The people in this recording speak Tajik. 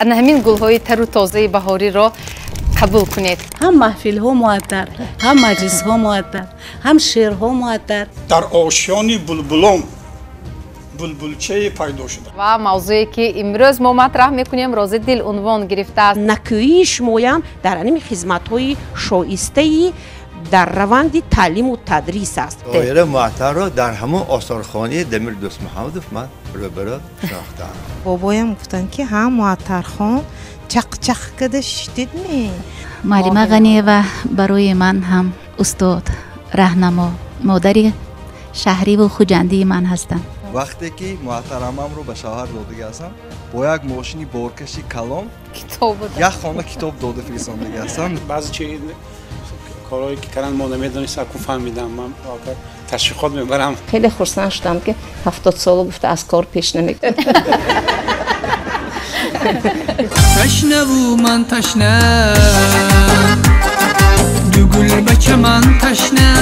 Ана ҳамин гулҳои тару тозаи баҳориро қабул кунед. Ҳам маҳфилҳо муаттар, ҳам маҷлисҳо муаттар, ҳам шеърҳо муаттар. Дар ошёни булбулон булбулчае пайдо шуда. Ва мавзӯе ки имрӯз мо матраҳ мекунем, рози дил унвон гирифтааст. Накӯии шумоям дар ҳамин хизматҳои шоистаи дар раванди таълиму тадрис аст. Доира Муаттарро дар ҳамон осорхонаи Дамир Дӯстмуҳаммадов ман рӯбарӯ шинохтам. Бобоям гуфтанд, ки ҳа, Муаттархон чақ-чақ карда шиштидми? Муаллима Ғаниева барои ман ҳам устод, раҳнамо, модари шаҳриву хуҷандии ман ҳастанд. Вақте ки Муаттарамамро ба шавҳар додага ҳастам, бо як мошини боркаши калон як хона китоб дода фиристондаги ҳастам. Баъзе чи корҳое ки кардан мо намедонистем, акун фаҳмидам. Ман ташвиқот мебарам. Хеле хурсанд шудам, ки 70 сола гуфта аз кор пеш намекунад. Ташнаву ман ташна, ду гулбача ман ташна.